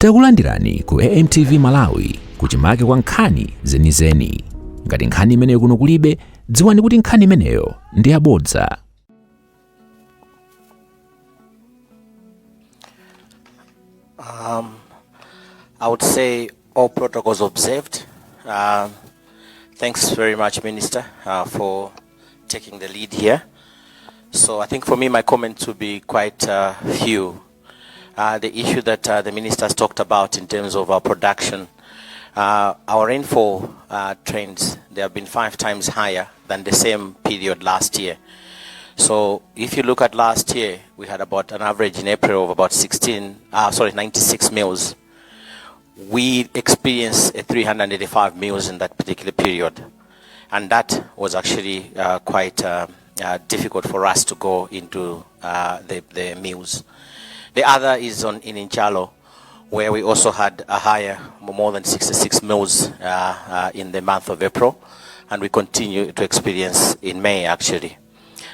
Takulandirani ku AMTV Malawi, kuchimake kwa nkhani zenizeni. Ngati nkhani imeneyo kuno kulibe, dziwani kuti nkhani imeneyo ndi yabodza. I would say all protocols observed. Thanks very much, Minister, for taking the lead here. So I think for me, my comments will be quite few. The issue that the minister has talked about in terms of our production, our rainfall trends, they have been 5 times higher than the same period last year. So if you look at last year, we had about an average in April of about 16, sorry, 96 mils. We experienced a 385 mils in that particular period. And that was actually quite difficult for us to go into the mills. The other is on in Nchalo, where we also had a higher, more than 66 mils in the month of April, and we continue to experience in May actually.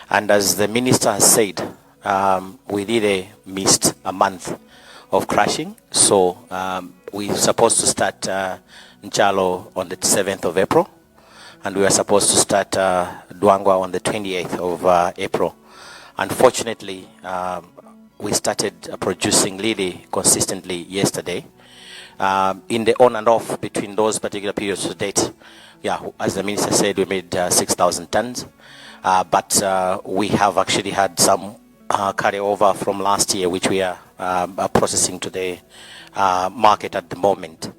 And as the minister has said, we really missed a month of crushing. So we're supposed to start Nchalo on the 7th of April, and we were supposed to start Dwangwa on the 28th of April. Unfortunately, we started producing really consistently yesterday. In the on and off between those particular periods to date, yeah, as the minister said, we made 6,000 tons, but we have actually had some carryover from last year, which we are processing to the market at the moment.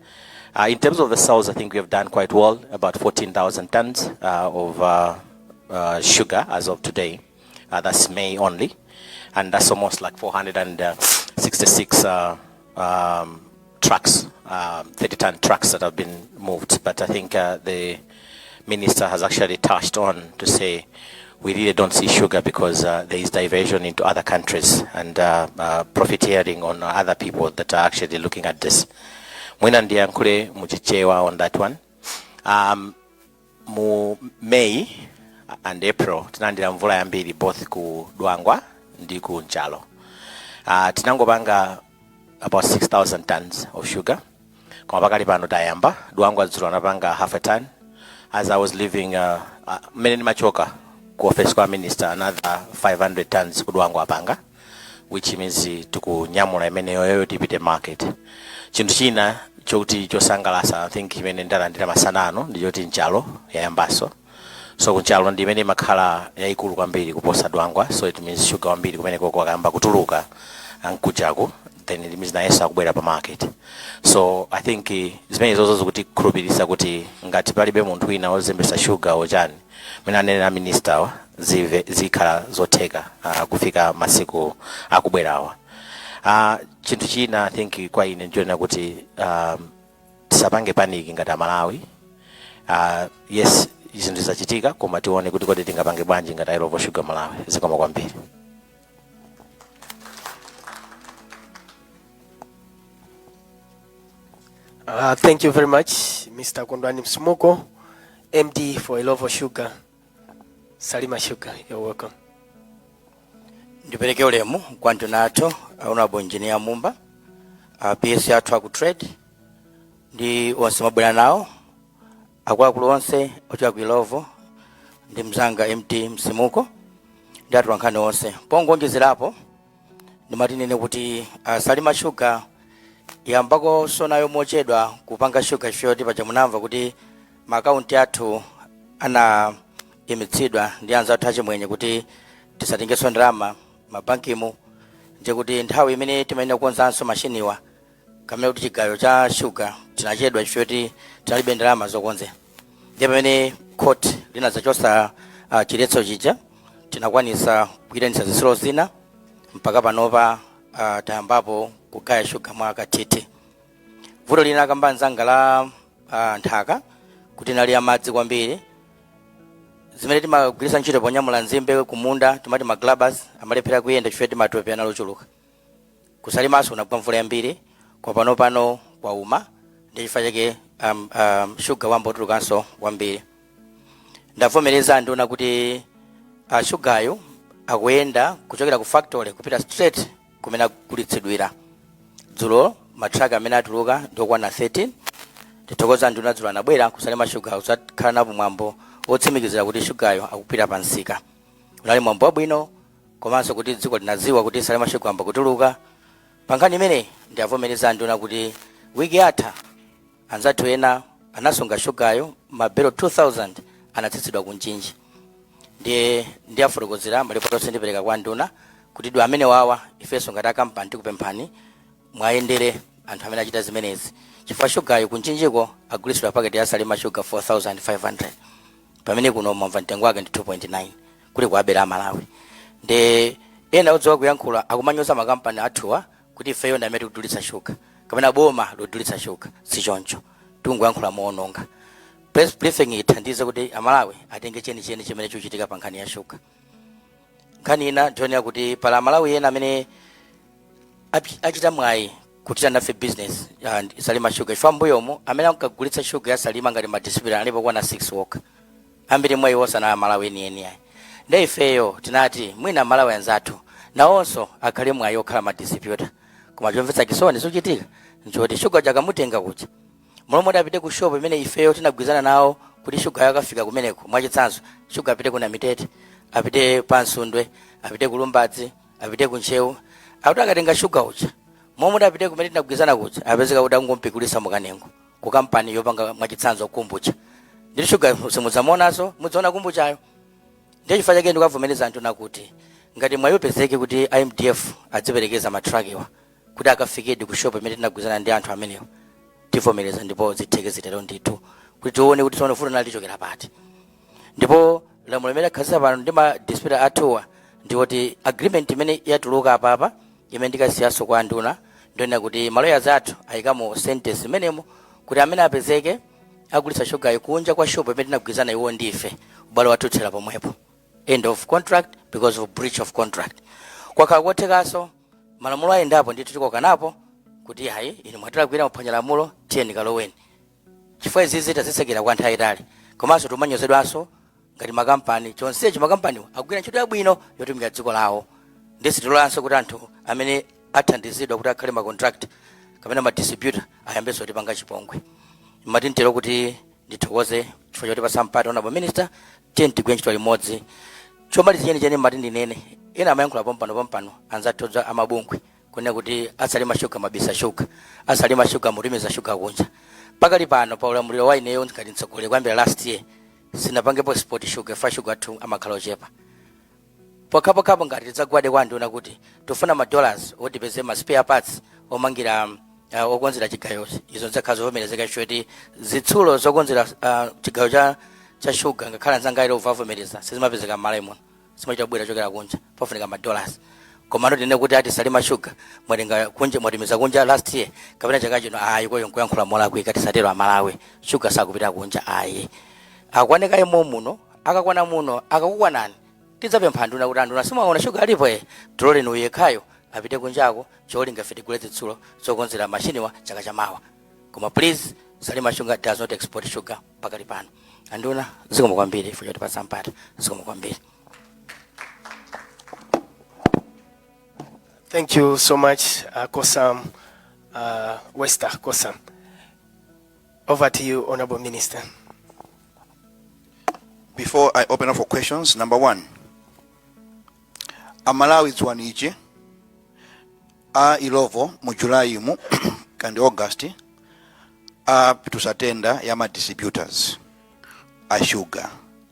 In terms of the sales, I think we have done quite well, about 14,000 tons of sugar as of today. That's May only. And that's almost like 466 trucks, 30-ton trucks that have been moved. But I think the minister has actually touched on to say we really don't see sugar because there is diversion into other countries and profiteering on other people that are actually looking at this. Mwina ndiyankhule muchichewa on that one. Mu May and April tinalandira mvula yambiri both ku Dwangwa ndi ku Nchalo. Tinangopanga about 6,000 tons of sugar. Koma pakali pano tayamba. Dwangwa dzulo anapanga half a ton. As I was leaving, mmene ndimachoka ku office kwa minister, another 500 tons ku Dwangwa apanga, which means tikunyamula imeneyoyo tipite market. Chinthu china chokuti chosangalatsa, I think, imene ndalandira masana ano ndi choti Nchalo yayambaso. So kuNchalo ndi imene imakhala yayikulu kwambiri kuposa Dwangwa, so it means sugar wambiri kumeneko akayamba kutuluka ankujaku, then it means nayenso akubwera pa market. So I think zimene zozo zikutikhulupirisa kuti ngati palibe munthu wina wozembesa sugar ochani mene anenera minister wa zive zikhala zotheka kufika masiku akubwerawa. Chinthu china, I think, kwa ine nchonena kuti tisapange panic ngati Amalawi. Yes, zinthu zachitika, koma tione kuti kodi tingapange bwanji ngati Illovo Sugar Malawi. Zikomo kwambiri. Thank you very much, Mr. Kondwani Msimuko, MD for Illovo Sugar, Salima Sugar. You're welcome. Ndipereke ulemu kwa nduna athu, Honorable Engineer Mumba, PS athu aku Trade ndi onse mabwera nawo, akuluakulu onse ochoka ku Illovo ndi mzanga MD Msimuko ndi atolankhani onse. Pongonjezerapo, ndimati nene kuti Salima Sugar yambako nayo mochedwa kupanga sugar chifukwa paja munamva kuti maakaunti athu anayimitsidwa ndi anzathu achimwenye kuti tisatengenso ndalama mabankimu, ndiye kuti nthawi imene timayenera kukonzanso mashiniwa kamene kuti chigayo cha sugar tinachedwa chifukwa kuti tinalibe ndalama zokonzera. Ndiye pamene court linadzachosa chiletso chija, tinakwanisa kuyitanitsa zitsulo zina mpaka panopa tayambapo kugaya shuga mwa kathithi. Vuto lina akamba mzanga la nthaka kuti inali yamadzi kwambiri, zimene timagwiritsa ntchito ponyamula nzimbe kumunda timati ma grabbers amalephera kuyenda chifukwa timatope analochuluka. Kusalimaso kunagwa mvula yambiri, kwa pano pano kwauma, ndi chifukwa chake shuga wambotulukanso wambiri. Ndavomereza ndiona kuti shugayo akuyenda kuchokera ku factory kupita straight kumene akugulitsidwira. Dzulo Matraka amene atuluka ndiokwana 13. Tithokoza nduna, dzulo anabwera ku Salima Sugar kudzakhala napo mwambo wotsimikizira kuti shugayo akupita pa msika. Unali mwambo wabwino, komanso kuti dziko linadziwa kuti Salima Sugar amba kutuluka. Pa nkhani imeneyi, ndiavomereza nduna kuti wiki yatha anzathu ena anasunga shugayo, mabelo 2000 anatsitsidwa ku Mchinji. Ndiye ndiyafotokozera malipoti onse ndipereka kwa nduna kuti dwe amene wawa ifenso ngati akampani tikupemphani mwayendere anthu amene achita zimenezi, chifukwa shugayo ku Mchinjiko agulitsidwa paketi ya Salima Sugar 4500, pamene kuno mwamva mtengo wake ndi 2.9, kuti kuabera Amalawi. Ndi ena odziwa kuyankhula akumanyoza makampani athuwa kuti ifeyo ndi amene tikudulitsa shuga kapena boma lodulitsa shuga. Sichoncho, tikungoyankhula moononga. Press briefing ithandize kuti Amalawi atenge chenicheni chimene chikuchitika pa nkhani ya shuga. Nkhani ina ndionera kuti pala Amalawi ena amene achita mwayi kuchita nafe business Salima Sugar, chifukwa mbuyomu amene ankagulitsa shuga ya Salima ngati ma distributor alipo kwana 6 okha. Ambiri mwa iwo sanali Amalawi enieni ayi. Nde ifeyo tinati mwina Amalawi anzathu nawonso akhale mwayi okhala ma distributor. Koma chomvetsa chisoni zikuchitika nchoti shuga chakamutenga kuja, momwe apite ku shop imene ifeyo tinagwirizana nawo kuti shuga yakafika kumeneko. Mwachitsanzo, shuga apite ku Namitete, apite pa Nsundwe, apite ku Lumbadzi, apite ku Ntcheu, akuti akatenga shuga uja, momwe apite kumene tinagwirizana kuja, apezeka kuti angompikulisa mukanengo ku kampani yopanga, mwachitsanzo, kombucha. Nditi shuga simudzamuonanso, mudzaona kombuchayo. Ndiye chifukwa chake ndikavomereza anthu nakuti ngati mwayopezeke kuti IMDF adziperekeza matrakiwa kuti akafikedi ku shop imene tinagwirizana ndi anthu amenewo, tivomereza ndipo zitheke zitero ndithu, kuti tione kuti tsono vuto nali lichokera pati. Ndipo lamulo limene lakhazikitsa pano ndi ma distributor athuwa ndiwoti agreement imene yatuluka apapa, imene ndikasiyanso kwa nduna, ndionena kuti ma lawyers athu ayikamo sentence imenemo kuti amene apezeke agulitsa shugayo kunja kwa shop imene tinagwirizana iwo ndife, ubale wathu uthera pomwepo, end of contract because of breach of contract. Kwakhala kothekanso malamulo ayendapo ndithu, tikokanapo kuti hayi, inu mwatilakwira, muphwanya lamulo, tiyeni kaloweni, chifukwa izizi tazitsekera kwa nthawi itali. Komanso timanyozedwanso ngati makampani. Chonsecho makampaniwo akugwira ntchito yabwino yotumikira dziko lawo, ndi sitilolanso kuti anthu amene athandizidwa kuti akhale ma contract kapena ma distributor ayambenso kutipanga chipongwe. Mati ntero kuti ndithokoze chifukwa choti pasampata, Honorable Minister, tiye tigwire ntchito limodzi. Chomaliza chenicheni mati ndinene, ena amayankhula pompano pompano anzathu amabungwe kunena kuti a Salima Shuga mabisa shuga, a Salima Shuga mutumiza shuga kunja. Pakali pano, pa ulamuliro wa ineyo ngati mtsogoleri, kuyambira last year sinapangepo export sugar. Fa sugar athu amakhala ochepa. Pokhapokhapo ngati tidzagwade kwa nduna kuti tifuna ma dollars otipeze ma spare parts omangira, okonzera chigayochi, izo zidzakhala zovomerezeka, choti zitsulo zokonzera chigayo cha shuga, ngakhale anzanga a Illovo avomereza, sizimapezeka m'Malawi muno, zimachita kubwera chokera kunja, pafunika ma dollars. Koma tinene kuti ati Salima Shuga mwatenga kunja, mwatumiza kunja last year kapena chaka chino, ayi, koyo nkuyankhula molakwika. Tisatero Amalawi, shuga sakupita kunja ayi. Akwaneka imo muno, akakwana muno, akakukwanani, tidzapempha nduna kuti anduna, simaona shuga alipo, e tiloleni uyu yekhayo apite kunjako, cholinga ife tigule zitsulo zokonzera mashiniwa chaka chamawa. Koma please, Salima Sugar does not export sugar pakali pano. Anduna, zikomo kwambiri chifukwa chotipatsa mpata, zikomo kwambiri. Thank you so much, Kosam, Wester Kosam. Over to you, Honorable Minister. Before I open up for questions, number one, Amalawi, dziwani ichi: a Illovo mu July mu kandi August apitutsa tender ya ma distributors a sugar.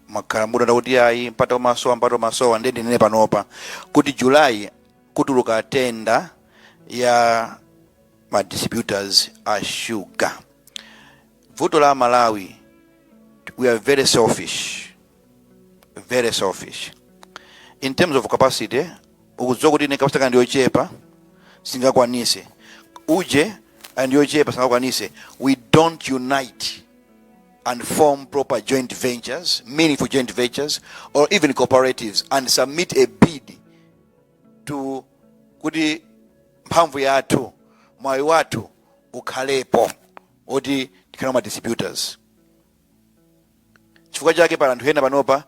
Mwakhala mudanda kuti ayi, mpata umasowa, mpata umasowa. Ndiye ndinene panopa kuti July kutuluka tender ya ma distributors a sugar. Vuto la Malawi, we are very selfish, very selfish in terms of capacity. Ukudziwa kuti ine capacity ndi yochepa, singakwanise, uje and yochepa, singakwanise. We don't unite and form proper joint ventures, meaningful joint ventures or even cooperatives, and submit a bid to kuti mphamvu yathu, mwayi wathu ukhalepo oti tikhale ma distributors. Chifukwa chake pala anthu ena panopa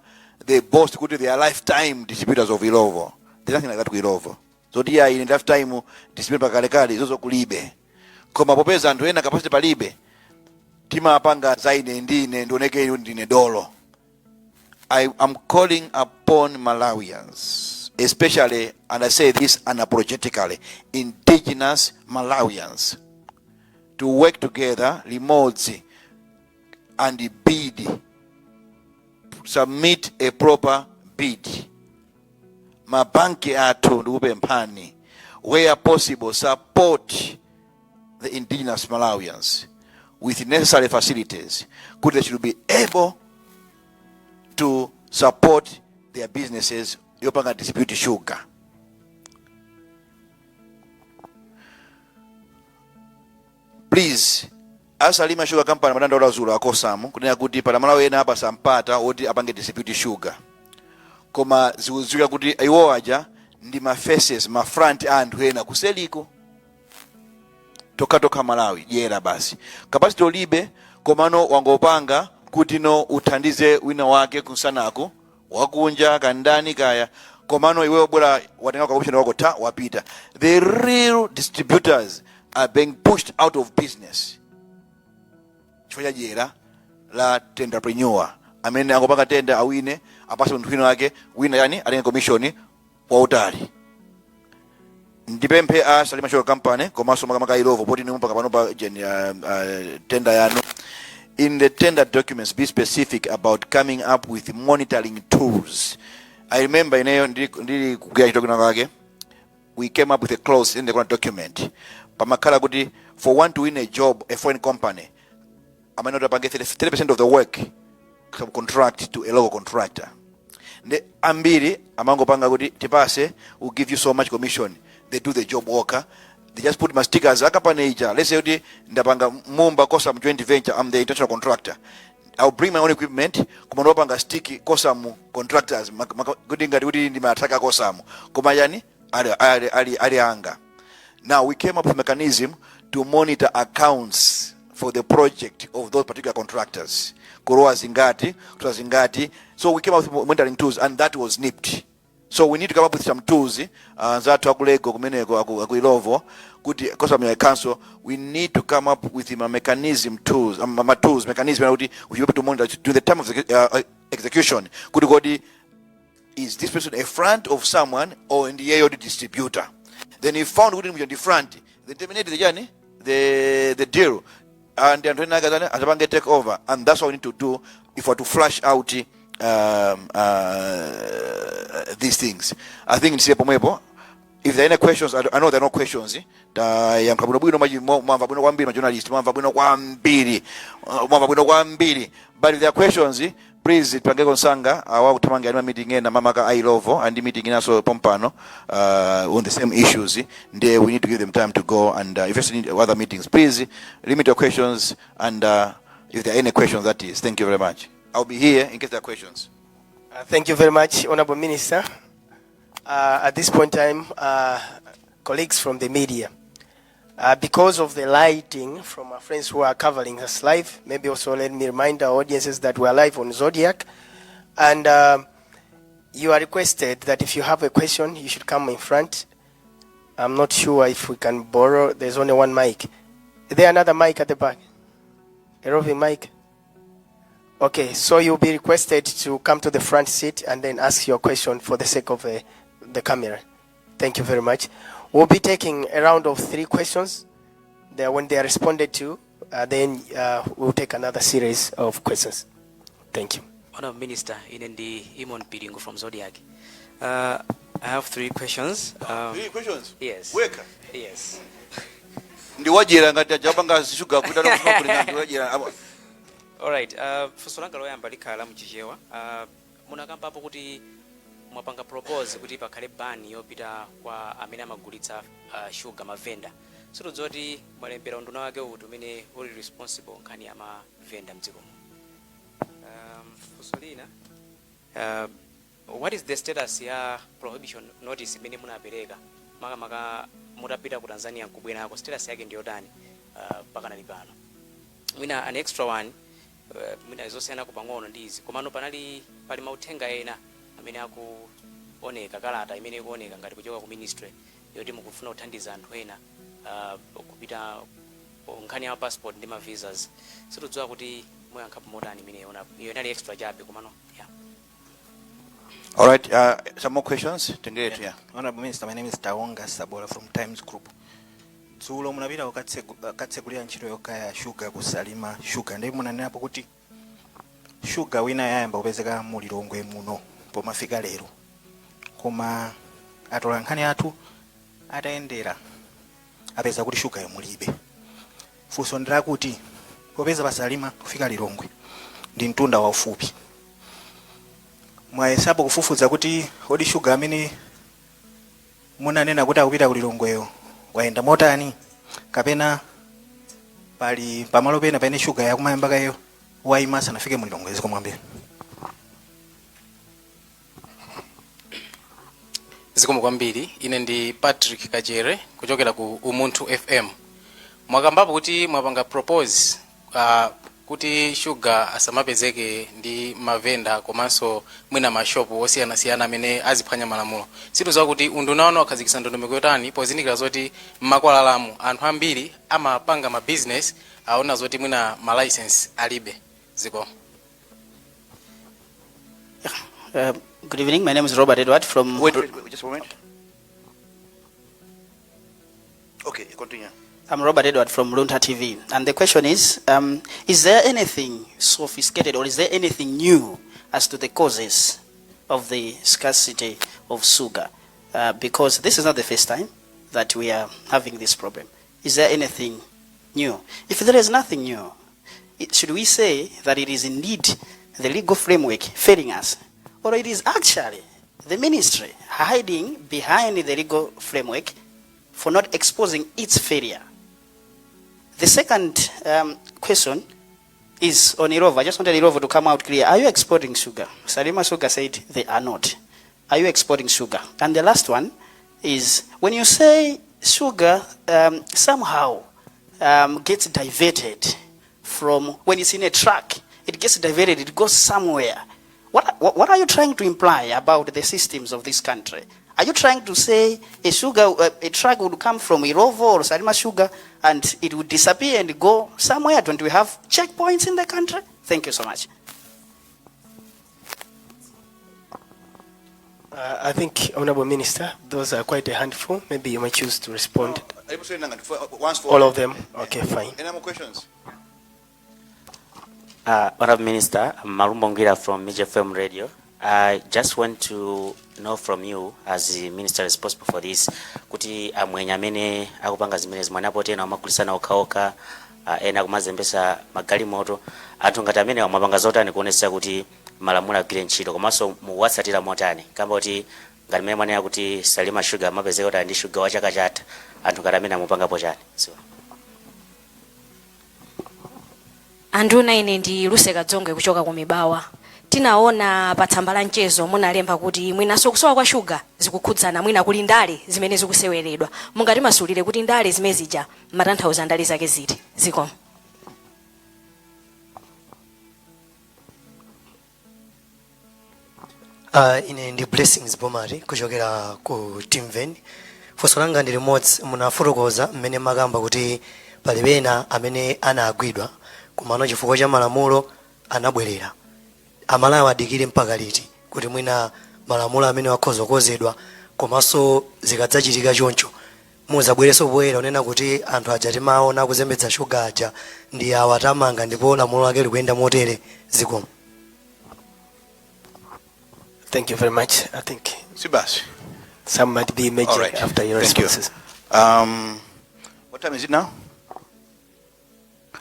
they boast kuti they are lifetime distributors of Illovo. There's nothing like that ku Illovo. Zoti ya ine lifetime distributor pakalekale, izozo kulibe. Koma popeza anthu ena capacity palibe, timapanga za ine ndine ndioneke ndine dolo. I am calling upon Malawians, especially, and I say this unapologetically, indigenous Malawians, to work together limodzi and bid, submit a proper bid. Mabanki athu, ndikupemphani, where possible, support the indigenous Malawians with necessary facilities kuti they should be able to support their businesses yopanga distribute sugar. Please, a Salima Sugar Company madandaula dzulo a Kosamu kunena kuti pali Amalawi ena apasa mpata woti apange distribute sugar, koma zikudziwika kuti iwo aja ndi ma faces, ma front a anthu ena kuseliko. Tokhatokha Malawi dyera basi, capacity ulibe, komano wangopanga kuti no uthandize wina wake kunsanaku wakunja kandani kaya, komano iweyo bwera watenga ka option wako ta wapita. The real distributors are being pushed out of business chifukwa cha dyera la tenderpreneur amene angopanga tender, awine, apase munthu wina wake, wina yani atenge commission wautali. Ndipemphe a Salima Sugar Company komanso makamaka Illovo, poti inu mpaka pano pa tender yanu, in the tender documents be specific about coming up with monitoring tools. I remember ineyo ndili kugwira ntchito kwina kwake, we came up with a clause in the contract document. Pamakhala kuti for one to win a job, a foreign company amene kuti apange 30% of the work, subcontract to a local contractor. Ndi ambiri amangopanga kuti tipase, will give you so much commission. They do the job worker, they just put ma stickers a company ija. Let's say kuti ndapanga Mumba Kosam joint venture, I'm the international contractor, I'll bring my own equipment, koma ndopanga stick Kosam Contractors, kuti ngati kuti ndi matraka Kosam, koma yani ali anga. Now we came up with a mechanism to monitor accounts for the project of those particular contractors, kulowa zingati, kutoa zingati. So we came up with monitoring tools and that was nipped. So we need to come up with some tools, anzathu akulego kumeneko, aku Illovo, kuti Kosam council, we need to come up with ma mechanism tools, ma tools, mechanism kuti we be able to monitor during the time of the execution kuti kodi is this person a front of someone or ndiyeyo the distributor. Then he found kuti ndi front, they terminate the journey, the deal, and anthu ena akazani azapange take over. And that's what we need to do if we're to flush out these things. I think ndisiye pomwepo. If there are any questions, I know there are no questions. Tayankha bwinobwino, mwamva bwino kwambiri, ma journalist mwamva bwino kwambiri, mwamva bwino kwambiri. But if there are questions, please tipangeko msanga awa kuthamangira ndi ma meeting ena, makamaka a Illovo and meeting inaso pompano on the same issues. Ndiye we need to give them time to go, and if you need other meetings, please limit your questions, and if there are any questions, that is. Thank you very much. I'll be here in case there are questions. Thank you very much, Honorable Minister. At this point in time, colleagues from the media, because of the lighting from our friends who are covering us live, maybe also let me remind our audiences that we are live on Zodiak, and you are requested that if you have a question, you should come in front. I'm not sure if we can borrow. There's only one mic. Is there another mic at the back? A roving mic? Okay, so you'll be requested to come to the front seat and then ask your question for the sake of the camera. Thank you very much. We'll be taking a round of three questions. There, when they are responded to, then we'll take another series of questions. Thank you. Honorable Minister, ine ndi Imon Piringo from Zodiak. I have three questions. Three questions? Yes. Weka. Yes. Ndi wajera ngati ajapanga shuga kuita no ndi wajera. All right. Funso langa loyamba likhala mchichewa. Munakambapo kuti mwapanga propose kuti pakhale ban yopita kwa amene amagulitsa sugar, mavenda. Sitidziwa kuti mwalembera unduna wake uti umene uli responsible nkhani ya mavenda mdzikomo. Funso lina, what is the status ya prohibition notice imene munapereka, makamaka mutapita ku Tanzania nkubwerako? Status yake ndiyotani pakanali pano? Mwina an extra one, mwina zosiyanako pang'ono ndi izi, komano panali pali mauthenga ena amene akuoneka, kalata imene ikuoneka ngati kuchoka ku ministry yoti mukufuna kuthandiza anthu ena kupita Nkhani ya passport ndi ma visas situdziwa kuti muyankhapo motani imeneyo na iyo inali extra chabe komano yeah. All right, some more questions? Tengeretu, yeah. Honorable Minister, my name is Taonga Sabola from Times Group. Dzulo munapita kukatsekulira ntchito yogaya shuga ku Salima Sugar, ndipo munanenapo kuti shuga wina yayamba kupezeka mu Lilongwe muno pomafika lero, koma atola nkhani athu atayendera apeza kuti shugayo mulibe. Funso ndilakuti popeza pa Salima kufika Lilongwe ndi mtunda waufupi, mwayesapo kufufuza kuti kodi shuga amene munanena kuti akupita ku Lilongweyo wayenda motani, kapena pali pamalo pena pamene shuga yakumayamba kaye wayima asanafike mu Lilongwe? Zikomo kwambiri. Zikomo kwambiri. Ine ndi Patrick Kachere kuchokera ku Umunthu FM. Mwakambapo kuti mwapanga propose kuti shuga asamapezeke ndi mavenda komanso mwina mashopu osiyanasiyana amene aziphwanya malamulo. Situdziwa kuti unduna wanu wakhazikitsa ndondomeko yotani pozindikira zoti mmakwalalamu anthu ambiri amapanga ma business aona zoti mwina ma license alibe. Zikomo. Good evening. My name is Robert Edward from. Wait, wait, wait, just a moment. Okay, continue. I'm Robert Edward from Luntha TV. And the question is, is there anything sophisticated or is there anything new as to the causes of the scarcity of sugar? Because this is not the first time that we are having this problem. Is there anything new? If there is nothing new, should we say that it is indeed the legal framework failing us? Or it is actually the ministry hiding behind the legal framework for not exposing its failure? The second question is on Illovo. I just wanted Illovo to come out clear. Are you exporting sugar? Salima Sugar said they are not. Are you exporting sugar? And the last one is, when you say sugar somehow gets diverted from, when it's in a truck, it gets diverted, it goes somewhere. What are you trying to imply about the systems of this country? Are you trying to say a truck would come from Illovo or Salima Sugar and it would disappear and go somewhere? Don't we have checkpoints in the country? Thank you so much. I think, Honorable Minister, those are quite a handful. Maybe you might choose to respond. Once for all of them. Okay, fine. Any more questions? Honorable Minister, I'm Malumbo Ngwira from Major FM Radio. I just want to know from you, as the minister responsible for this, kuti amwenye amene akupanga zimenezi mwanapo ena amagulisana okhaokha, ena kumazembesa magalimoto, anthu ngati amene mwapanga zotani kuonetsa kuti malamulo agwire ntchito, komanso mukuwatsatira motani, kamba kuti ngati mmene mwanena kuti Salima Sugar amapezeka kuti ali ndi sugar wa chaka chatha, anthu ngati amene amupangapo chani? So. Anduna, ine ndi Luseka Dzongwe kuchoka ku Mibawa. Tinaona pa tsamba la mchezo munalemba kuti mwinanso kusowa kwa shuga zikukhudzana mwina kuli ndale zimene zikuseweredwa. Mungatimasulire kuti ndale zimene zija matanthauza ndale zake ziti? Zikomo. Ine ndi Blessings Bomari kuchokera ku Timveni. Funso langa ndi limodzi. Munafotokoza mmene makamba kuti pali ena amene anagwidwa komano chifukwa cha malamulo anabwerera. Amalawi adikire mpaka liti kuti mwina malamulo amene akhoza kukonzedwa, komanso zikadzachitika choncho muzabwerenso poyera kunena kuti anthu aja timaona akuzembetsa shuga aja ndi awa tamanga ndipo lamulo lake likuyenda motere? Zikomo. Thank you very much. I think Sibasi. some might be emerging All right. after your Thank you. responses. What time is it now?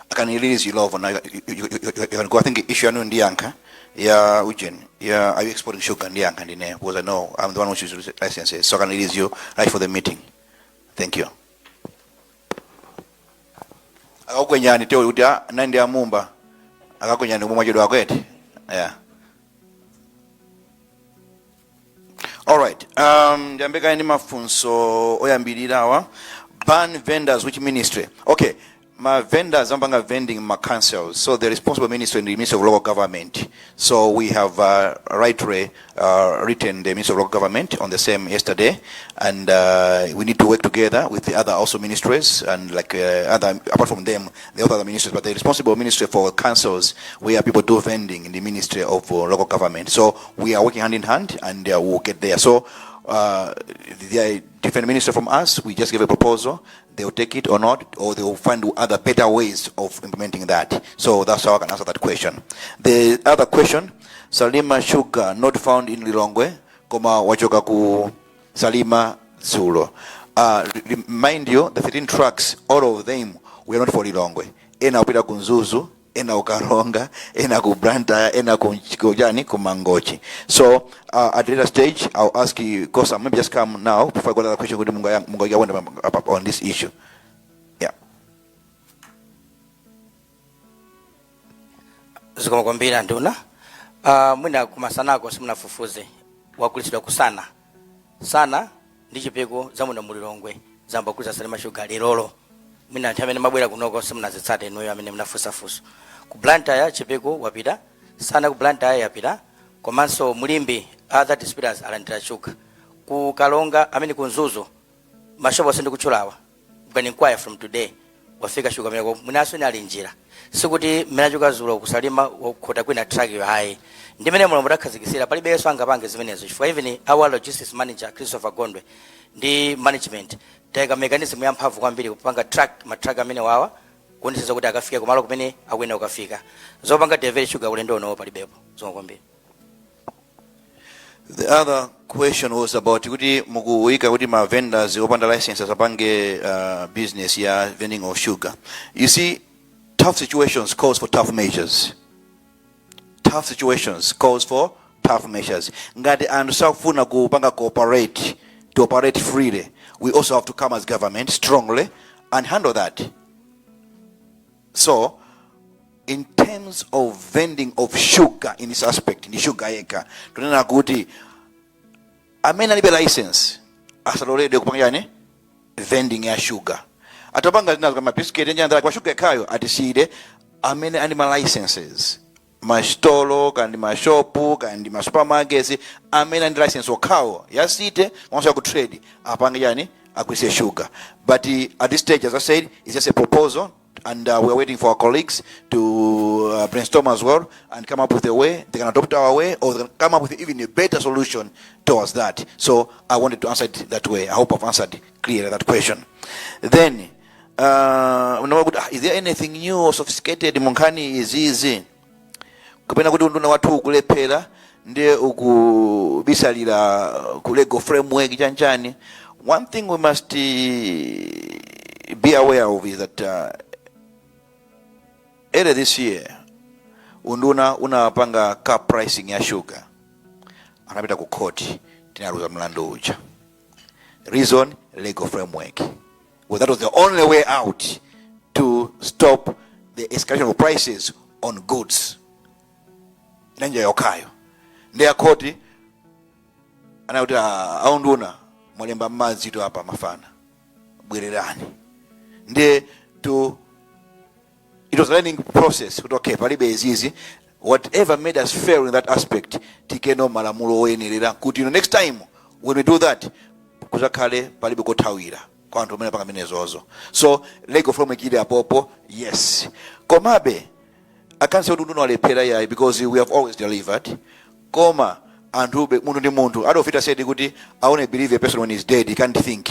I can release you love now. You can go. I think issue yanu ndiyankha ya ujeni ya are you exporting sugar ndiyankha ndine because I know I'm the one who issues licenses, so I can release you right for the meeting. Thank you. Akakwenyani teo kuti ah nandi amumba akakwenyani kumwe mwachedwa akwete. Yeah. All right. Ndiyambe kaye ndi mafunso oyambirira awa. Ban vendors, which ministry? Okay. Ma vendors amapanga vending ma councils, so the responsible minister in the Ministry of Local Government. So we have rightly written the Ministry of Local Government on the same yesterday, and we need to work together with the other also ministries and like other, apart from them, the other ministries, but the responsible ministry for councils where people do vending in the Ministry of Local Government. So we are working hand in hand, and we'll get there. So the different minister from us, we just give a proposal, they'll take it or not, or they'll find other better ways of implementing that. So that's how I can answer that question. The other question, Salima sugar not found in Lilongwe, koma wachoka ku Salima dzulo. Remind you, the 13 trucks, all of them were not for Lilongwe. Ena kupita ku Mzuzu, ena ku Karonga, ena ku Blantyre, ena ku jani, ku Mangochi. So at later stage, I'll ask you, Kosa, maybe just come now before I go to the question kuti munga on this issue. Yeah. Zikomo kwambiri, anduna. Mwina kumasanako simunafufuze, wagulitsidwa kusana sana ndi Chipiku zamuno mu Lilongwe zambagulitsa Salima Sugar lerolo. Mwina anthu amene mabwera kunoko simunazitsate inuyo amene munafunsafunso. Ku Blantyre Chipiku wapita, sana ku Blantyre yapita, komanso mu Limbe other distributors alandira sugar. Ku Karonga amene ku Mzuzu, mashopu onse ndikutchulawa, you can inquire from today, wafika shuga ameneko. Mwinanso ali njira, sikuti mmene achoka dzulo ku Salima wakhota kwina truck yo, ayi. Ndi mmene mulombo takhazikitsira, palibenso angapange zimenezo, chifukwa even our logistics manager Christopher Gondwe ndi management tayika mechanism yamphamvu kwambiri kupanga track ma truck amene wawa, kuonetsetsa kuti akafika kumalo kumene akuyenda kukafika. Zopanga divert sugar ulendo unowo palibepo. Zikomo kwambiri. The other question was about kuti mukuika kuti ma vendors opanda license asapange business ya vending of sugar. You see, tough situations calls for tough measures. Tough situations calls for tough measures. Ngati anthu sakufuna kupanga cooperate, to operate freely, we also have to come as government strongly and handle that. So, in terms of vending of sugar in this aspect, ndi sugar yekha, tunena kuti amene alibe license asaloledwe kupanga yani vending ya sugar. Atapanga zinazo kama biscuit njandala, kwa sugar yekhayo atisiyire. Amene ali ma licenses, masitolo kandi mashopu kandi ma supermarkets, amene ali ndi license okhawo ya city komanso ya ku trade apange yani, agulitse sugar. But at this stage, as I said, it's just a proposal, and we are waiting for our colleagues to brainstorm as well and come up with a way. They can adopt our way or they can come up with even a better solution towards that. So I wanted to answer it that way. I hope I've answered clearly that question. Then is there anything new or sophisticated munkhani izizi, kapena kuti unduna wathu ukulephera ndiye ukubisalira ku legal framework chanchani? One thing we must be aware of is that earlier this year unduna unapanga cap pricing ya sugar. Anapita ku court, tinaluza mlandu uja. Reason, legal framework. Well, that was the only way out to stop the escalation of prices on goods. Njira yokhayo. Ndi akhoti anakuti, "Ah, aunduna mwalemba m'madzi to apa, mafana bwererani." Ndiye to it was a learning process kuti okay, palibe izizi, whatever made us fail in that aspect, tikeno malamulo oyenerera kuti next time when we do that kuzakhale palibe kothawira kwa anthu amene apanga amenezozo. So legal framework ili apopo, yes. Komabe I can't say kuti unduna walephera, yayi, because we have always delivered. Koma anthu, munthu ndi munthu. Adolf Hitler said kuti, "I only believe a person when he's dead." He can't think.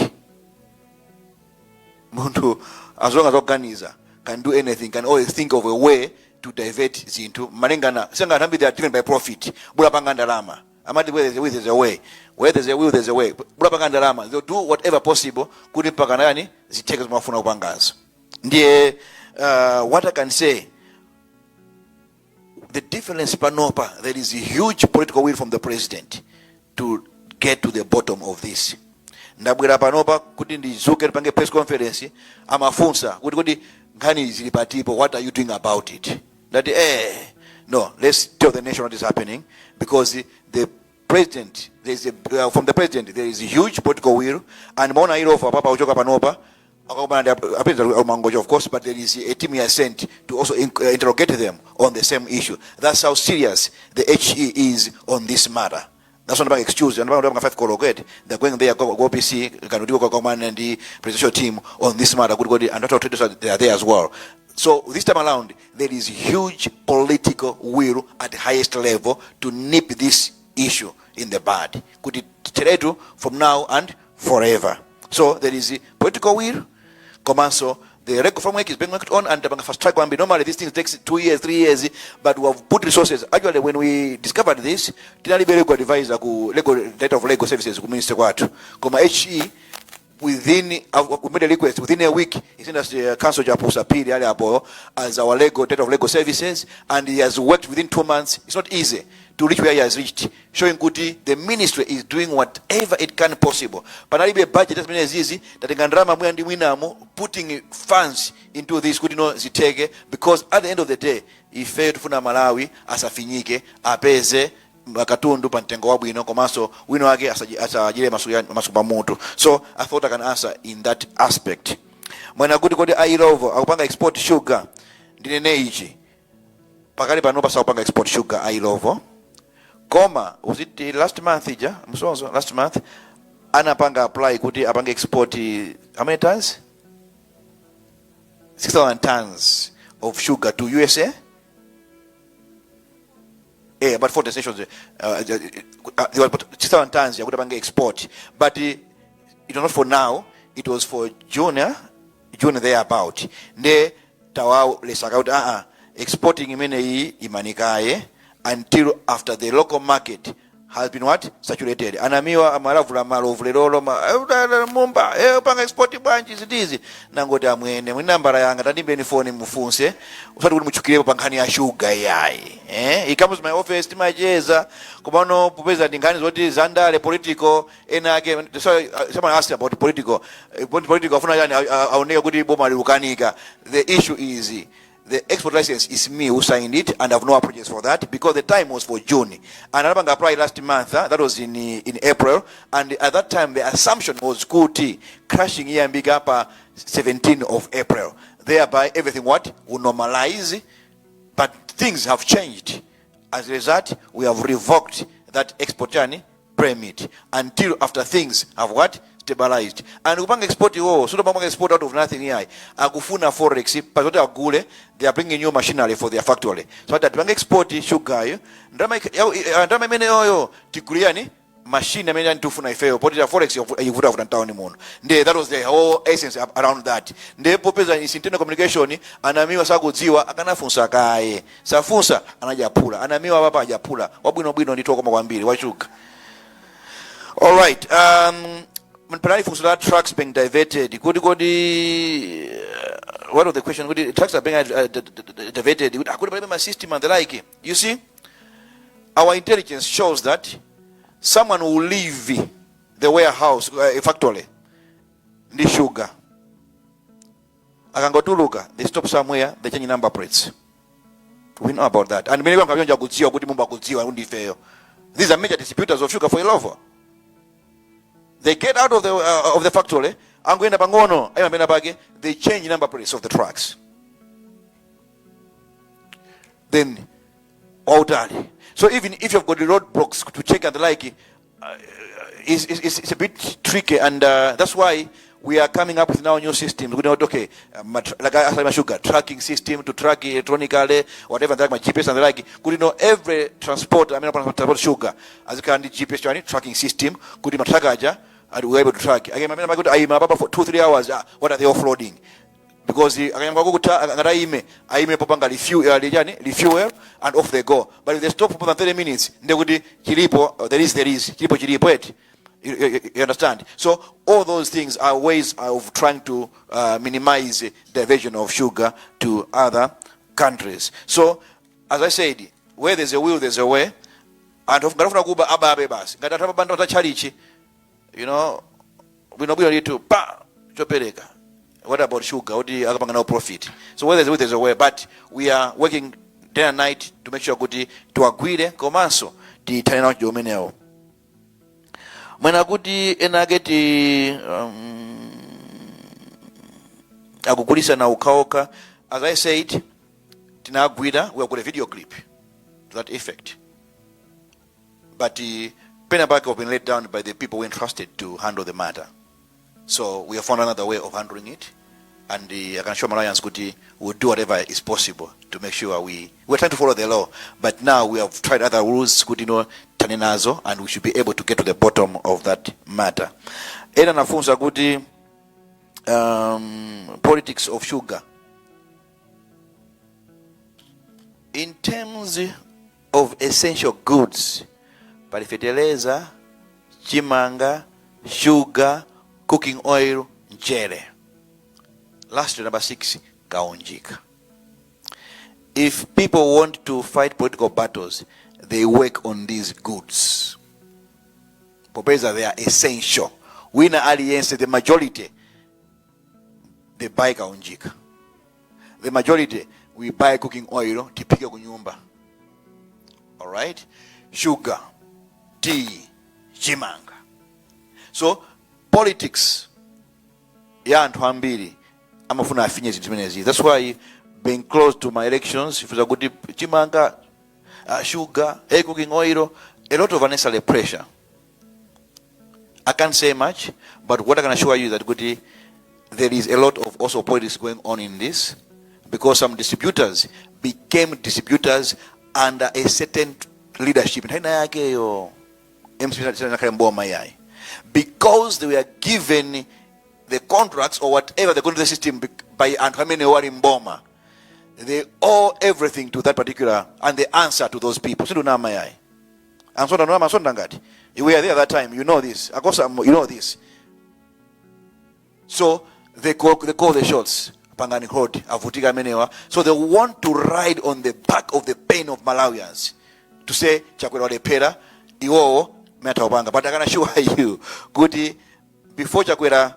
Munthu as long as organizer can do anything, can always think of a way to divert zinthu malingana sanga anthu ambiri, they are driven by profit. Bola panga ndalama. Amati where there's a will, there's a way. Where there's a will, there's a way. Bola panga ndalama, they'll do whatever possible kuti mpaka nani zitheke zimafuna kupangazo. Ndiye what I can say, the difference panopa, there is a huge political will from the president to get to the bottom of this. Ndabwera panopa kuti ndizuke ndipange press conference, amafunsa kuti nkhani zili patipo, what are you doing about it? Ndati no, let's tell the nation what is happening, because the president there is a, from the president there is a huge political will. And maona Illovo apapa kuchoka panopa. Akakumana ndi apeza Mangochi, of course, but there is a team he has sent to also interrogate them on the same issue. That's how serious the HE is on this matter. That's not about excuse. And about 5 koloko. They're going there, go PC, can do command and the presidential team on this matter. Good, good, and Dr. They are there as well. So this time around, there is huge political will at the highest level to nip this issue in the bud. Could it teretu from now and forever? So there is a political will, komanso the legal framework is being worked on and the fast track one. Normally these things takes 2 years, 3 years, but we have put resources. Actually, when we discovered this, tinalibe legal advisor ku legal director of legal services ku ministry kwathu. Koma HE within we made a request, within a week he sent us the Counsel Japusa Pili ali apo as our legal director of legal services, and he has worked within 2 months. It's not easy to reach where he has reached, showing kuti the ministry is doing whatever it can possible. Panalibe budget zimene zizi, tatenga ndalama mwina ndi mwinamo, putting funds into this kuti no ziteke, because at the end of the day ife tifuna Malawi asafinyike, apeze katundu pa mtengo wabwino, komanso wina wake asajire masu pamutu. So I thought I can answer in that aspect. Mwena kuti kodi a Illovo akupanga export sugar? Ndinene ichi, pakali pano sakupanga export sugar a Illovo, koma was it last month ija, msonzo, last month anapanga apply kuti apange export how many tons? 6000 tons of sugar to USA, about four destinations. They were 6,000 tons yakuti apange export, but it was not for now, it was for June, yeah? June thereabout. Nde tawalesaka kuti aa, exporting imeneyi imanikaye until after the local market has been what? Saturated. Anamiwa amalavula malovu lerolo mumba panga export bwanji zindizi. Nangoti amwene mwini nambala yanga, tandimbeni foni mufunse, usati kuti muchukirepo pa nkhani ya shuga yayi. He comes to my office, timacheza, komano popeza ndi nkhani zoti zandale, political, ena ake. So, someone asked about political, political afuna yani aoneke kuti boma lilukanika. The issue is the export license is me who signed it, and I have no apologies for that, because the time was for June. And anapanga apply last month, that was in April, and at that time the assumption was kuti crushing iyambika pa 17 of April. Thereby everything what will normalize, but things have changed. As a result, we have revoked that export yani permit until after things have what? Stabilized. And kupanga export iwo, so kupanga export out of nothing here. Akufuna forex, pazoti agule, they are bringing new machinery for their factory. So that tipanga export sugar yo, ndalama imene yoyo tiguliyani machine amene antifuna ifeyo, poti ya forex ikuvuta vuta mtawuni muno. Ndiye that was the whole essence around that. Ndiye popeza is internal communication, anamiwa sakudziwa, akanafunsa kaye. Safunsa anajaphula. Anamiwa papa ajaphula wabwinobwino, ndithu koma kwambiri wachuka. All right, panali funso la trucks being diverted, kuti kodi what of the question kuti trucks are being diverted, kuti akuti palibe ma system and the like. You see, our intelligence shows that someone will leave the warehouse, factory, ndi sugar. Akangotuluka, they stop somewhere, they change number plates. We know about that, and many bantu kudziwa kuti mumba kudziwa kuti ifeyo, these are major distributors of sugar for Illovo. They get out of the factory, angoenda pang'ono, ayima pake, they change number plates of the trucks, then wautali. So even if you've got the roadblocks to check and the like, it's a bit tricky, and that's why we are coming up with now new systems. We know, okay, like I said, sugar tracking system to track electronically, whatever, like my GPS and the like. Could you know every transport, I mean, transport sugar, as can the GPS tracking system, could you track aja, and we're able to track. Again, I mean, for 2, 3 hours, what are they offloading? Because akanyamba kukuta ngati aime popanga refuel, refuel and off they go. But if they stop for more than 30 minutes, ndekuti chilipo, there is chilipo, chilipo eti. You understand? So all those things are ways of trying to minimize diversion of sugar to other countries. So as I said, where there's a will, there's a way. Anthu ngati kuba, ababe basi. Ngati anthu amabanda tachalichi, bwinobwino ndithu pa chopereka. What about sugar? Kuti akapanga nawo profit? So where there's a will, there's a way, but we are working day and night to make sure kuti tiwagwire komanso tithane nawo chidwi umenewo. Mwena kuti ena ake ti Akugulitsana okhaokha. As I said, tinagwira, we have got a video clip to that effect. But pena pake have been let down by the people we entrusted to handle the matter. So we have found another way of handling it. And I can assure Malawians kuti we'll do whatever is possible to make sure we're trying to follow the law. But now we have tried other rules, kuti no tithane nazo, and we should be able to get to the bottom of that matter. Ena anafunsa kuti politics of sugar. In terms of essential goods, pali feteleza, chimanga, sugar, cooking oil, mchere. Last, number six, kaunjika. If people want to fight political battles, they work on these goods. Popeza they are essential. Wina aliyense, the majority, they buy kaunjika. The majority, we buy cooking oil, tiphike kunyumba. All right? Sugar, tea, chimanga. So, politics ya anthu ambiri amafuna afinye zinthu zimenezi. That's why being close to my elections, ifuza kuti chimanga, sugar, hey, cooking oil, a lot of unnecessary pressure. I can't say much, but what I can assure you that kuti there is a lot of also politics going on in this, because some distributors became distributors under a certain leadership. Nthawi yakeyo MCP sinakhale mboma yayi. Because they were given the contracts or whatever they go into the system by anthu amene wali mboma. They owe everything to that particular and they answer to those people. Sindunama yayi. Ansonda noma ansonda ngati. You were there at that time, you know this. Akosa, you know this. So they call the shots. Pangani hold, avutika amenewa. So they want to ride on the back of the pain of Malawians to say Chakwera walephera, iwowo mene. But I can assure you kuti before Chakwera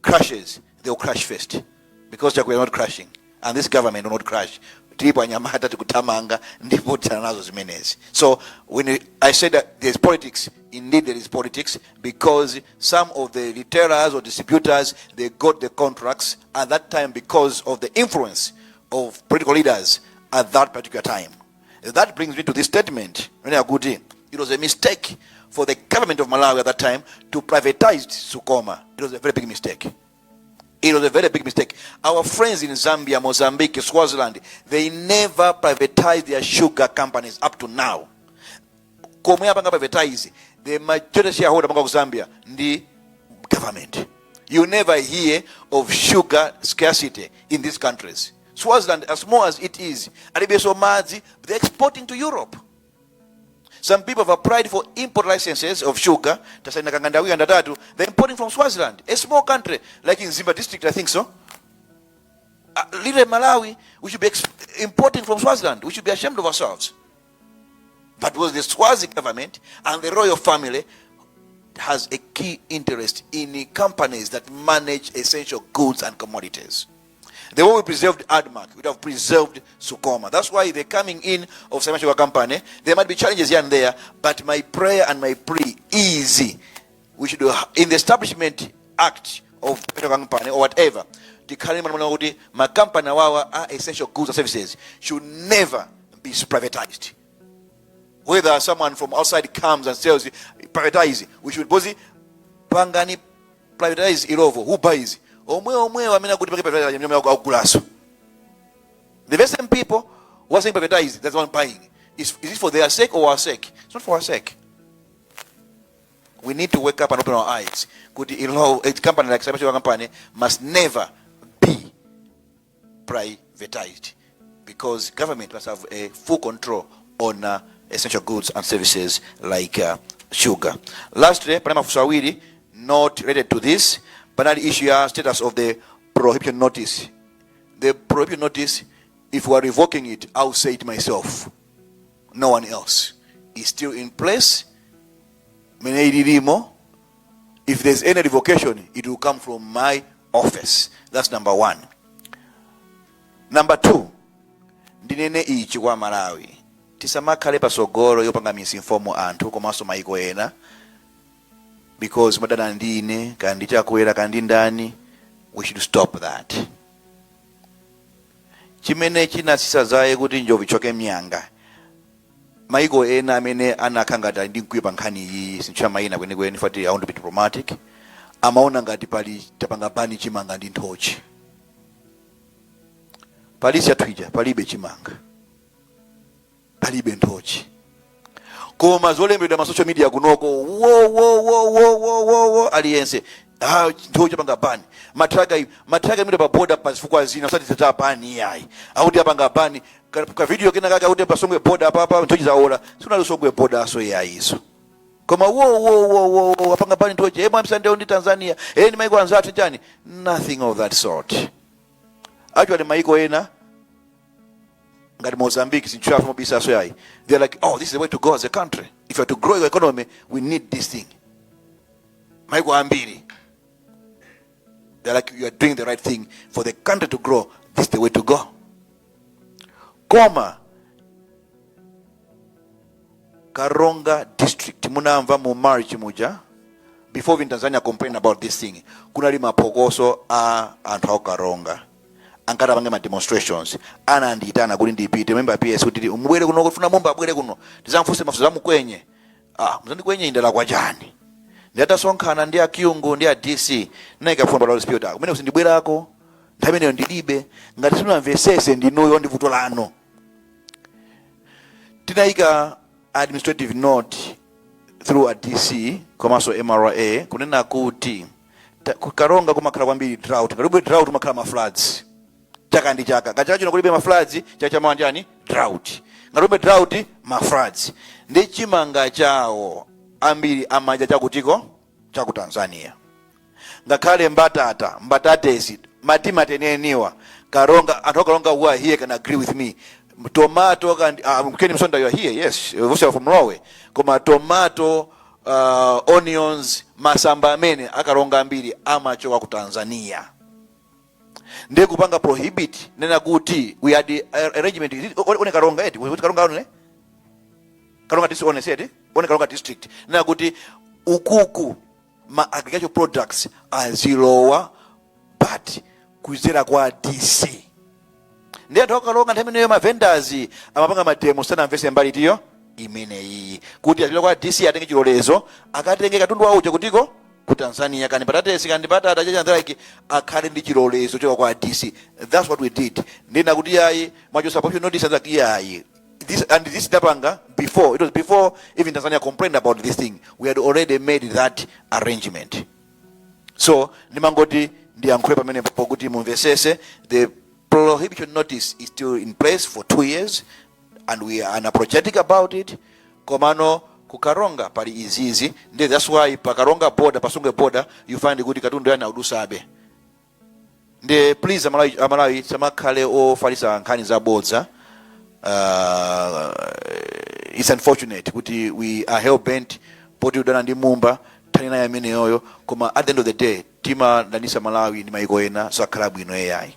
crashes, they will crash first, because Chakwera not crashing and this government will not crash. Tilipo anyamata tikuthamanga ndipo tithana nazo zimenezi. So when I said that there's politics, indeed there is politics, because some of the retailers or distributors, they got the contracts at that time because of the influence of political leaders at that particular time. That brings me to this statement. Kuti it was a mistake for the government of Malawi at that time to privatize Sucoma. It was a very big mistake. It was a very big mistake. Our friends in Zambia, Mozambique, Swaziland, they never privatized their sugar companies up to now. Komwe apanga privatize, the majority shareholder ku Zambia ndi government. You never hear of sugar scarcity in these countries. Swaziland, as small as it is, alibenso madzi, they're exporting to Europe. Some people have applied for import licenses of sugar. Tasaina kanganda awiri andatatu. They're importing from Swaziland, a small country, like in Mzimba district, I think so. Little Malawi, we should be importing from Swaziland. We should be ashamed of ourselves. But was the Swazi government and the royal family has a key interest in the companies that manage essential goods and commodities. The way we preserved ADMARC, we would have preserved Sucoma. That's why the coming in of Salima Sugar Company, there might be challenges here and there, but my prayer and my plea is we should, in the Establishment Act of the company or whatever, tikhale malamulo kuti makampani awawa are essential goods and services should never be privatized. Whether someone from outside comes and sells, privatize, we should bozi pangani privatize Illovo, who buys? Omwe omwe amene akuti pake privatize amene akugulaso. The very same people who are saying privatize, that's the one buying. Is it for their sake or our sake? It's not for our sake. We need to wake up and open our eyes. Kuti Illovo, a company like Salima Sugar Company must never be privatized, because government must have a full control on essential goods and services like sugar. Lastly, panali mafunso awiri not related to this. Panali issue ya status of the prohibition notice. The prohibition notice, if we are revoking it, I'll say it myself. No one else. It's still in place. Mene ililimo. If there's any revocation, it will come from my office. That's number one. Number two, ndinene ichi kwa Malawi: tisamakhale pasogolo yopanga misinform anthu komanso maiko ena because madana ndine kandi Chakwera kandi ndani. We should stop that. Chimene chinasisa zaye kuti njovu ichoke mnyanga, maiko ena amene anakhala ngati ali ndi mkwiyo pa nkhani iyi, sintchula mayina kwenikweni fati I want to be diplomatic, amaona ngati pali tapanga ban chimanga ndi nthochi. Palisi yathu ija palibe chimanga, palibe nthochi, koma zolembedwa ma social media kunoko, wo wo wo wo wo wo wo, aliyense, ah, nthochi apanga ban, matraka, matraka imene pa border pa zifukwa zina usati za ban iyayi, akuti apanga ban ka video kena kaka kuti pasongwe border papa nthochi zaola, sunali Songwe border aso iyayiso, koma wo wo wo wo wo, apanga ban nthochi, mwamsandeo ndi Tanzania, ndi maiko anzathu chani. Nothing of that sort. Actually, maiko ena ngati Mozambique, sintchula mobisaso yayi, they're like, "Oh, this is the way to go as a country. If you are to grow your economy, we need this thing." Maiko ambiri, they're like, "You are doing the right thing for the country to grow. This is the way to go." Koma Karonga District, munamva mu March muja, before even Tanzania complain about this thing, kunali maphokoso a anthu aku Karonga ankati apange ma demonstrations. Anandiyitana kuti ndipite, member PS, kuti mubwere kuno, kufuna Mumba abwere kuno tizamfunse mafunso zamukwenye. Ah, muzandikwenye indala kwa chani? Ndiatasonkhana ndi akyungu ndi a DC, naikafuna pa loudspeaker kumene kusindibwerako nthawi imeneyo ndilibe. Ngati simunamvesese, ndinuyo ndi vuto lanu. Tinayika administrative note through a DC komanso MRA kunena kuti ku Karonga kumakhala kwambiri drought. Ngati drought, kumakhala ma floods chaka ndi chaka. Ngati chaka chino kulibe ma floods, chaka chamawa chani? Drought. Ngati kulibe drought, ma floods. Ndi chimanga chawo ambiri amadya chakutiko? Chaku Tanzania. Ngakhale mbatata, mbatatesi, matima teneniwa Karonga, anthu akaronga who are here can agree with me. Tomato and Ken Msonda, you are here, yes, you are from Norway. Koma tomato, onions, masamba amene akaronga ambiri amachoka ku Tanzania. Ndiye kupanga prohibit, nena kuti we had the arrangement. Is it one Karonga eti? Was it Karonga only? Karonga district only, said one Karonga district, nena kuti ukuku ma agricultural products azilowa, but kuzera kwa DC. Ndi anthu akaronga nthawi imeneyo, ma vendors amapanga mademo, sanamvese mbali tiyo imeneyi kuti azipita kwa DC atenge chilolezo, akatenge katundu wawo kutiko? Ku Tanzania, kani patatesi, kani patata chachanzalike, akhale ndi chilolezo choka kwa DC. That's what we did. Ndina kuti yayi, mwachosa prohibition notice, anzaki yayi, this and this tapanga before, it was before even Tanzania complained about this thing. We had already made that arrangement. So ndimangoti ndiyankhule pamene pokuti mumvesese, the prohibition notice is still in place for 2 years and we are unapologetic about it. Komano kukaronga pali izizi, ndi that's why pa Karonga border, pasungwe border, you find kuti katundu yani audusabe. Ndi please, Amalawi, Amalawi samakhale ofalisa nkhani zabodza. It's unfortunate kuti we are hell bent poti udana ndi Mumba, thani naye ameneyoyo, koma at the end of the day timadanisa Malawi ndi maiko ena, sakhala bwino ai.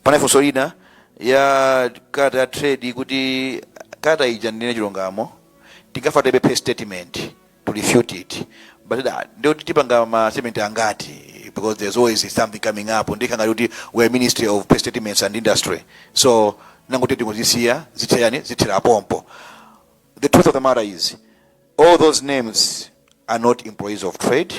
Pana funso lina ya kalata ya trade, kuti kalata ija, ndine chilungamo, tingafatebe press statement to refute it, but ndikuti tipanga ma statement angati, because there's always something coming up. Ndikanga kuti we are Ministry of Press Statements and Industry, so nangoti tingozisiya zitherani, zithera pompo. The truth of the matter is all those names are not employees of trade.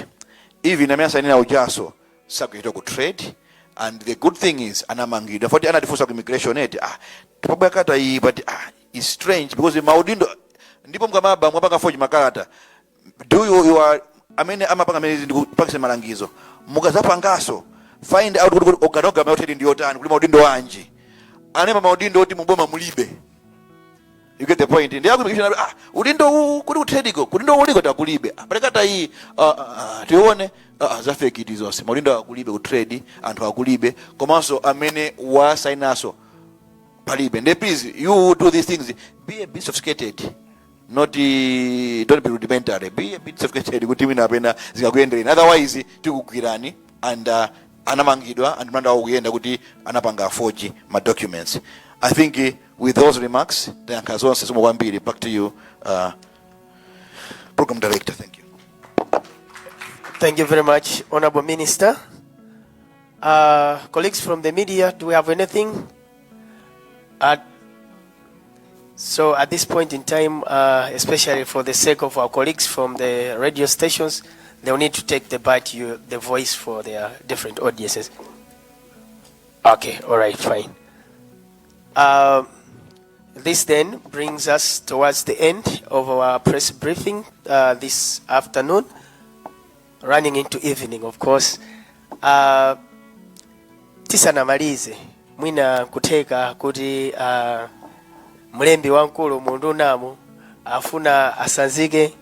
Even amene asainira ujaso sakuchita ku trade. And the good thing is anamangidwa foti anatifunsa ku immigration eti, ah, tipabwa kalata iyi, but ah, it's strange because maudindo ndipo mkamaba mwapanga forge makalata. Do you, you are amene amapanga amene ndikupangisa malangizo, mukazapangaso, find out kuti organogram ya trade ndi yotani, kuti maudindo anji anemba maudindo oti muboma mulibe. You get the point? Ndi aku immigration, ah, udindo uwu kuti ku trade ko udindo uliko takulibe palekata iyi, ah, ah, ah, tione, ah, ah, za fake iti zonse, maudindo akulibe ku trade, anthu akulibe, komanso amene wasainaso palibe. Ndi please, you who do these things, be a bit sophisticated, not don't be rudimentary. Be a bit sophisticated kuti mwina apena zingakuyendereni, otherwise tikugwirani. And anamangidwa and mlandu wawo kuyenda kuti anapanga forge ma documents. I think with those remarks tayankha zonse. Zikomo kwambiri. Back to you, program director. Thank you. Thank you very much, Honorable Minister. Colleagues from the media, do we have anything? So at this point in time, especially for the sake of our colleagues from the radio stations, they'll need to take the bite, you, the voice for their different audiences. Okay, all right, fine. This then brings us towards the end of our press briefing this afternoon, running into evening, of course. Tisanamalize, mwina kutheka kuti mlembi wamkulu mu undunamu afuna asanzike.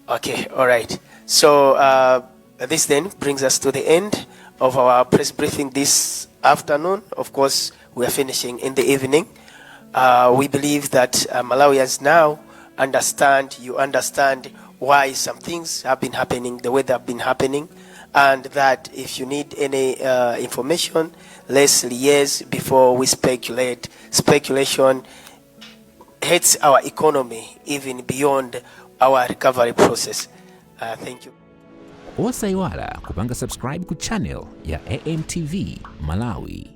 Okay, all right. So this then brings us to the end of our press briefing this afternoon. Of course, we are finishing in the evening. We believe that Malawians now understand, you understand why some things have been happening the way they have been happening, and that if you need any information, let's liaise before we speculate. Speculation hurts our economy even beyond our recovery process. Thank you. Osayiwala kupanga subscribe ku channel ya AMTV Malawi.